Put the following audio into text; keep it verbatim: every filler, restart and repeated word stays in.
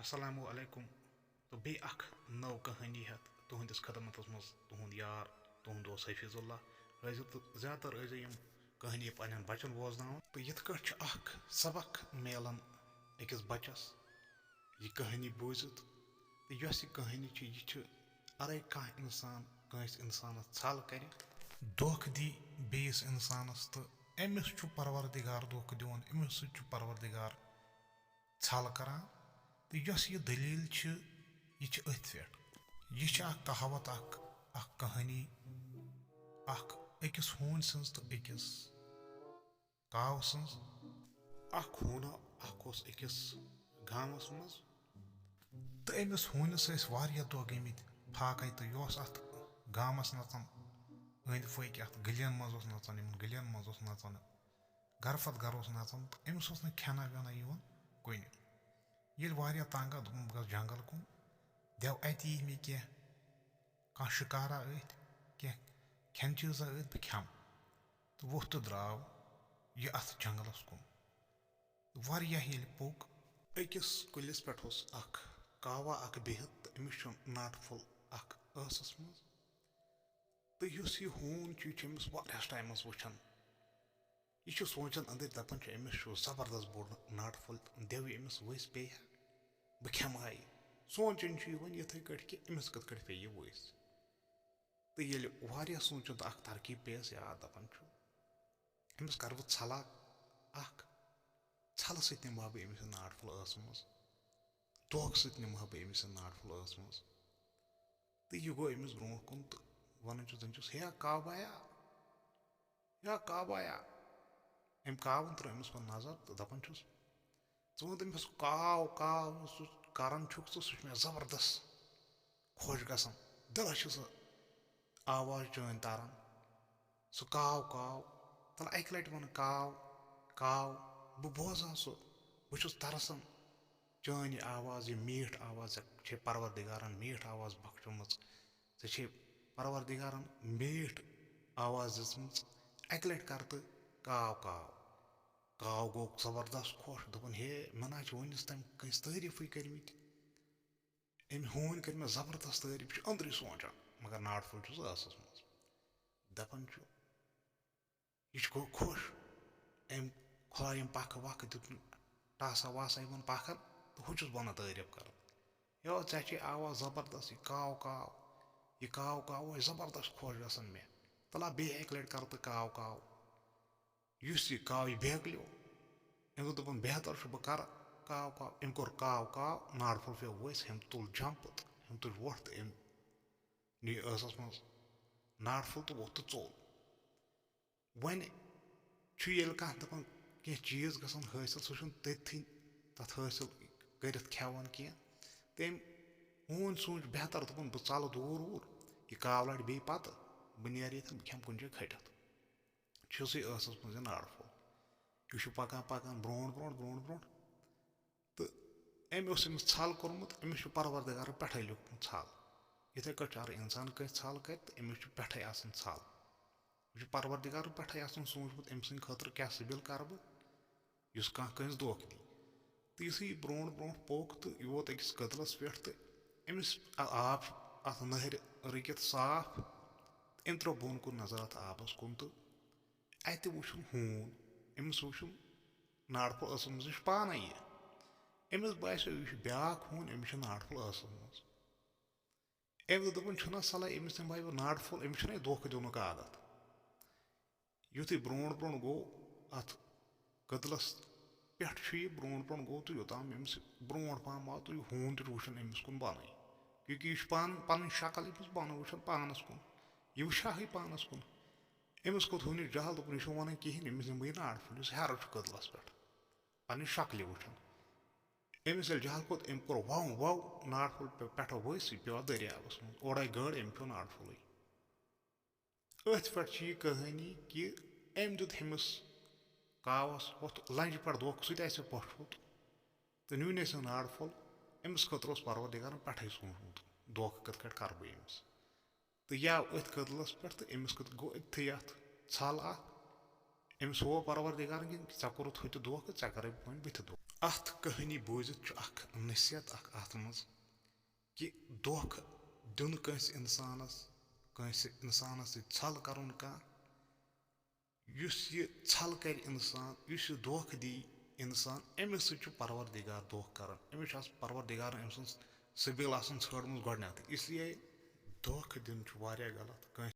السلام علیکم۔ تہٕ بیٚیہِ اکھ نٔو کہانی ہٮ۪تھ تُہنٛدِس خدمتس منٛز تُہنٛد یار، تُہنٛد دوست حفیظ اللہ حٲضِر۔ تہٕ زیادٕ تر ٲسۍزیو یِم کہانی پننٮ۪ن بچن بوزناوان۔ تہٕ یِتھ کٲٹھۍ چھُ اکھ سبق میلان أکِس بچس یہِ کہانی بوٗزِتھ، تہٕ یۄس یہِ کہانی چھِ، یہِ چھِ ارے کانٛہہ انسان کٲنٛسہِ انسانس ژھل کرِ، دھوکہٕ دی بیٚیِس انسانس، تہٕ أمِس چھُ پروردگار دھوکہٕ دِوان، أمِس سۭتۍ چھُ پروردگار ژھل کران۔ تہٕ یۄس یہِ دٔلیٖل چھِ، یہِ چھِ أتھۍ پٮ۪ٹھ۔ یہِ چھِ اکھ کہاوت، اکھ، اکھ کہانی، اکھ أکِس ہوٗنۍ سٕنٛز تہٕ أکِس کاو سٕنٛز۔ اکھ ہوٗنا اکھ اوس أکِس گامس منٛز، تہٕ أمِس ہوٗنِس ٲسۍ واریاہ دۄہ گٔمٕتۍ فاقے، تہٕ یہِ اوس اتھ گامس نژان، أنٛدۍ پٔکۍ اتھ گٔلین منٛز اوس نژان، یِمن گٔلین منٛز اوس نژان، گرٕ پتہٕ گرٕ اوس نژان، تہٕ أمِس اوس نہٕ کھٮ۪نا وٮ۪نا یِوان کُنہِ۔ ییٚلہِ واریاہ تنگ آو، دوٚپُن، بہٕ گژھٕ جنگل کُن، دٮ۪و اَتی یی مےٚ کینٛہہ، کانٛہہ شِکارا أتھۍ، کینٛہہ کھٮ۪نہٕ چیٖزا أتھۍ، بہٕ کھٮ۪مہٕ۔ تہٕ ووٚتھ تہٕ درٛاو یہِ اَتھ جنگلس کُن۔ واریاہ ییٚلہِ پوٚک، أکِس کُلِس پٮ۪ٹھ اوس اکھ کاوا اکھ بِہِتھ، تہٕ أمِس چھُ ناٹہٕ پھوٚل اکھ ٲسَس منٛز۔ تہٕ یُس یہِ ہوٗن چھُ، یہِ چھُ أمِس واریاہَس ٹایمَس وٕچھان۔ یہِ چھُ سونٛچان أنٛدٕرۍ، دَپان چھُ، أمِس چھُ زبردست بوٚڑ ناٹہٕ پھوٚل، دٮ۪وٕے أمِس ؤسۍ پیٚیہِ ہا، بہٕ کھٮ۪مہٕ ہا یہِ۔ سونٛچان چھُ یہِ وۄنۍ یِتھَے کٲٹھۍ کہِ أمِس کِتھ کٲٹھۍ پیٚیہِ یہِ ؤسۍ۔ تہٕ ییٚلہِ واریاہ سونٛچُن تہٕ اَکھ ترکیٖب پیٚیَس یاد، دَپان چھُ، أمِس کَرٕ بہٕ ژھَلا اَکھ، ژھَلہٕ سۭتۍ نِمہٕ ہا بہٕ أمِس یہِ ناٹہٕ پھوٚل ٲسہٕ منٛز، دھوکہٕ سۭتۍ نِمہٕ ہا بہٕ أمِس یہِ ناٹہٕ پھوٚل ٲسہٕ منٛز۔ تہٕ یہِ گوٚو أمِس برونٛٹھ کُن تہٕ وَنان چھُس، دَپان چھُس، "ہے کاوبایا، یا کاوبایا۔" أمۍ کاوَن ترٲو أمِس کُن نظر تہٕ دَپان چھُس، "ژٕ وَن تٔمِس کاو، کاو، یُس ژٕ کَران چھُکھ ژٕ، سُہ چھُ مےٚ زبردست خۄش گژھان۔ دِلَس چھِ سُہ آواز چٲنۍ تَران، سُہ کاو، کاو۔ تَلہٕ اَکہِ لَٹہِ وَن کاو، کاو، بہٕ بوزٕ ہا سُہ، بہٕ چھُس تَرسان۔ چٲنۍ یہِ آواز، یہِ میٖٹھ آواز، ژےٚ چھے پروردگارَن میٖٹھ آواز بخشٲمٕژ، ژےٚ چھے پروردگارَن میٖٹھ آواز دِژمٕژ، اَکہِ لَٹہِ کَر تہٕ کاو، کاو۔" کاو گوٚو زبردست خۄش، دوٚپُن، "ہے، مےٚ نہ چھِ وُنِس تام کٲنٛسہِ تعریٖفٕے کٔرمٕتۍ۔ أمۍ ہوٗنۍ کٔرۍ مےٚ زبردست تعریٖف۔" چھُ أنٛدرٕے سونٛچان، مگر ناٹہٕ پھوٚل چھُس ٲسَس منٛز۔ دَپان چھُ، یہِ چھُ گوٚو خۄش۔ أمۍ کھولا یِم پَکھٕ وَکھٕ، دیُت ٹاسا واسا یِمَن پَکھَن، تہٕ ہُہ چھُس بہٕ وَنان تعریٖف کَران۔ "یو، ژےٚ چھے آواز زبردست، یہِ کاو کاو، یہِ کاو کاو اوس زبردست خۄش گژھان مےٚ۔ تَلہ بیٚیہِ اَکہِ لَٹہِ کَرٕ تہٕ کاو کاو۔" یُس یہِ کاو یہِ بیکلیو، أمۍ دوٚپ، دوٚپُن، "بہتر چھُ بہٕ کَرٕ کاو کاو۔" أمۍ کوٚر کاو کاو، ناٹہٕ پھوٚل پیوٚو ؤسۍ، أمۍ تُل جمپ تہٕ أمۍ تُج وۄٹھ تہٕ أمۍ نی ٲسَس منٛز ناٹہٕ پھوٚل تہٕ ووٚتھ تہٕ ژوٚل۔ وۄنۍ چھُ ییٚلہِ کانٛہہ دَپان کینٛہہ چیٖز گژھن حٲصِل، سُہ چھُنہٕ تٔتھی تَتھ حٲصِل کٔرِتھ کھٮ۪وان کینٛہہ۔ تٔمۍ ہوٗن سوٗنٛچ بہتر، دوٚپُن، "بہٕ ژَلہٕ دوٗر اوٗر، یہِ کاو لَڑِ بیٚیہِ پَتہٕ، بہٕ نیرٕ ییٚتٮ۪ن، بہٕ کھٮ۪مہٕ کُنہِ جایہِ کھٔٹِتھ۔" چھُسٕے ٲسَس منٛز یہِ ناٹہٕ پھوٚل۔ یہِ چھُ پَکان پَکان برونٛٹھ برونٛٹھ برونٛٹھ برونٛٹھ۔ تہٕ أمۍ اوس أمِس ژھل کوٚرمُت، أمِس چھُ پروردگارَن پٮ۪ٹھَے لیوٚکھمُت ژھل۔ یِتھَے کٲٹھۍ چھُ اگر اِنسان کٲنٛسہِ ژھل کَرِ تہٕ أمِس چھُ پٮ۪ٹھَے آسان ژھل۔ یہِ چھُ پروردگارَن پٮ۪ٹھَے آسان سوٗنٛچمُت، أمۍ سٕنٛدِ خٲطرٕ کیٛاہ سِبِل کَرٕ بہٕ، یُس کانٛہہ کٲنٛسہِ دھوکہٕ دی۔ تہٕ یُتھُے یہِ برونٛٹھ برونٛٹھ پوٚک تہٕ یہِ ووت أکِس کٔدلَس پٮ۪ٹھ تہٕ أمِس آ-، آب چھُ اَتھ نٔہرِ رُکِتھ صاف۔ أمۍ ترٛوو بۄن کُن نظر اَتھ آبَس کُن تہٕ اَتہِ وُچھُن ہوٗن۔ أمِس وُچھُن ناٹہٕ پھوٚل ٲسَس منٛز، یہِ چھُ پانَے یہِ۔ أمِس باسیو، یہِ چھُ بیٛاکھ ہوٗن، أمِس چھُ ناٹہٕ پھوٚل ٲسَس منٛز۔ أمۍ دوٚپ، دوٚپُن، "چھُنہ صلاح، أمِس تہِ باسیو ناٹہٕ پھوٚل، أمِس چھُنہ یہِ دھوکہٕ دِنُک عادت۔" یُتھُے برونٛٹھ برونٛٹھ گوٚو اَتھ کٔدلَس پٮ۪ٹھ چھُ یہِ، برونٛٹھ برونٛٹھ گوٚو تہٕ یوٚتام أمِس برونٛٹھ پَہَم آو تہٕ یہِ ہوٗن تہِ چھُ وٕچھان أمِس کُن بۄنٕے، کیونکہِ یہِ چھُ پانہٕ پَنٕنۍ شکل أمِس بۄنہٕ وٕچھان پانَس کُن، یہِ وٕچھِ ہا ہے پانَس کُن۔ أمِس کھوٚت ہوٗنِس جَہل، دوٚپُن، "یہِ چھُنہٕ وَنان کِہیٖنۍ، أمِس نِمہٕ بہٕ یہِ ناٹہٕ پھوٚل، یُس ہیٚرٕ چھُ کٔدلَس پٮ۪ٹھ، پَنٕنۍ شکلہِ وٕچھان۔" أمِس ییٚلہِ جَہل کھوٚت، أمۍ کوٚر وَو وَو، ناٹہٕ پھوٚل پٮ۪-، پٮ۪ٹھٕ ؤسۍ، یہِ پیوٚو دٔریاوَس منٛز، اورَے گٔر، أمۍ پیوٚو ناٹہٕ پھوٚلٕے۔ أتھۍ پٮ۪ٹھ چھِ یہِ کہانی کہِ أمۍ دیُت ہُمِس کاوَس ہُتھ لَنجہِ پٮ۪ٹھ دھوکہٕ، سُہ تہِ آسہِ پوٚٹھمُت تہٕ نیوٗ نَے سُہ ناٹہٕ پھوٚل۔ أمِس خٲطرٕ اوس پروردگارَن پٮ۪ٹھَے سوٗنٛچمُت، دھوکہٕ کِتھ کٲٹھۍ کَرٕ بہٕ أمِس۔ تہٕ یہِ آو أتھۍ کٔدلَس پٮ۪ٹھ تہٕ أمِس کِتھ گوٚو أتھی اَتھ ژھَل اَکھ۔ أمِس ہوو پروردگارن کہِ ژےٚ کوٚرُتھ ہُہ تہِ دھوکہٕ، ژےٚ کرے وۄنۍ بہٕ تہِ دھوکہٕ۔ اتھ کہانی بوٗزِتھ چھُ اکھ نصیحت اکھ اتھ منٛز کہِ دھوکہٕ دیُن کٲنٛسہِ انسانس، کٲنٛسہِ انسانس سۭتۍ ژھل کرُن کانٛہہ، یُس یہِ ژھل کرِ انسان، یُس یہِ دھوکہٕ دی انسان، أمِس سۭتۍ چھُ پروردگار دھوکہٕ کران۔ أمِس چھُ آسان پروردگارن أمۍ سٕنٛز سبیٖل آسان ژھٲڑمٕژ گۄڈٕنیتھٕے۔ اس لیے دھوکہٕ دیُن چھُ واریاہ غلط کٲنٛسہِ۔